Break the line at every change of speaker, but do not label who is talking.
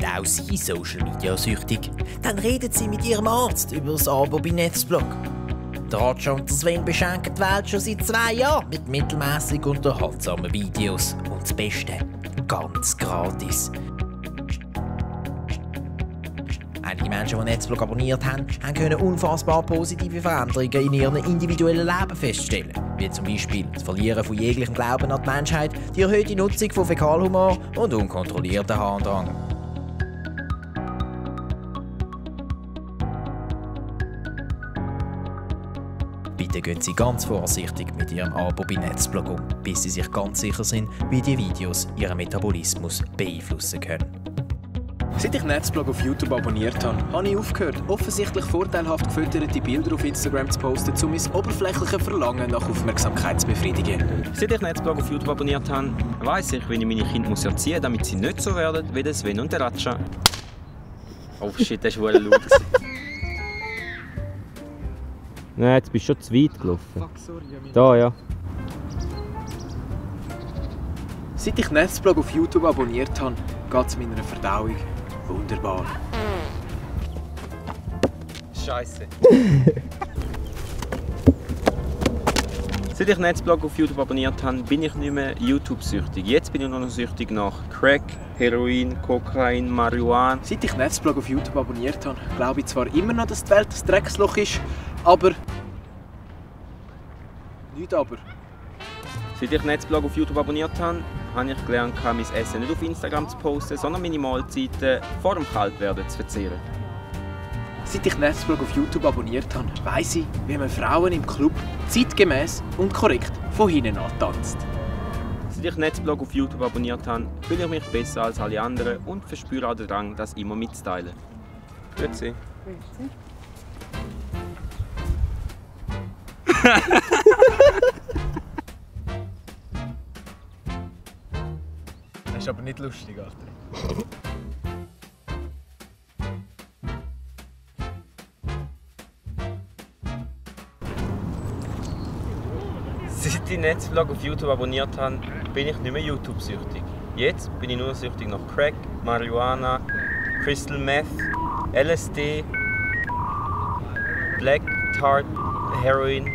sind auch sie Social Media süchtig. Dann reden sie mit ihrem Arzt über das Abo bei Netzblog. Der Roger und der Sven beschenken die Welt schon seit 2 Jahren mit mittelmäßig unterhaltsamen Videos. Und das Beste, ganz gratis. Einige Menschen, die Netzblog abonniert haben, können unfassbar positive Veränderungen in ihrem individuellen Leben feststellen. Wie zum Beispiel das Verlieren von jeglichem Glauben an die Menschheit, die erhöhte Nutzung von Fäkalhumor und unkontrollierten Harndrang. Bitte gehen Sie ganz vorsichtig mit Ihrem Abo bei Netzblog um, bis Sie sich ganz sicher sind, wie die Videos Ihren Metabolismus beeinflussen können.
Seit ich Netzblog auf YouTube abonniert habe ich aufgehört, offensichtlich vorteilhaft gefütterte Bilder auf Instagram zu posten, um mein oberflächliches Verlangen nach Aufmerksamkeit zu befriedigen.
Seit ich Netzblog auf YouTube abonniert habe, weiss ich, wie ich meine Kinder erziehen muss, damit sie nicht so werden wie der Sven und der Ratscha. Oh shit, das war laut.
Nein, jetzt bist du schon zu weit gelaufen.
Fuck, sorry,
Da, ja.
Seit ich Netzblog auf YouTube abonniert habe, geht es meiner Verdauung wunderbar.
Scheiße. Seit ich Netzblog auf YouTube abonniert habe, bin ich nicht mehr YouTube-süchtig. Jetzt bin ich nur noch süchtig nach Crack, Heroin, Kokain, Marihuana.
Seit ich Netzblog auf YouTube abonniert habe, glaube ich zwar immer noch, dass die Welt ein Drecksloch ist, aber... Nicht aber.
Seit ich Netzblog auf YouTube abonniert habe, habe ich gelernt, mein Essen nicht auf Instagram zu posten, sondern meine Mahlzeiten vor dem Kaltwerden zu verzehren.
Seit ich Netzblog auf YouTube abonniert habe, weiss ich, wie man Frauen im Club zeitgemäß und korrekt von hinten antanzt.
Seit ich Netzblog auf YouTube abonniert habe, fühle ich mich besser als alle anderen und verspüre auch den Drang, das immer mitzuteilen. Grüezi.
Das ist aber nicht lustig, Alter.
Seit ich Netzblog auf YouTube abonniert habe, bin ich nicht mehr YouTube-süchtig. Jetzt bin ich nur süchtig nach Crack, Marihuana, Crystal Meth, LSD, Black Tart, Heroin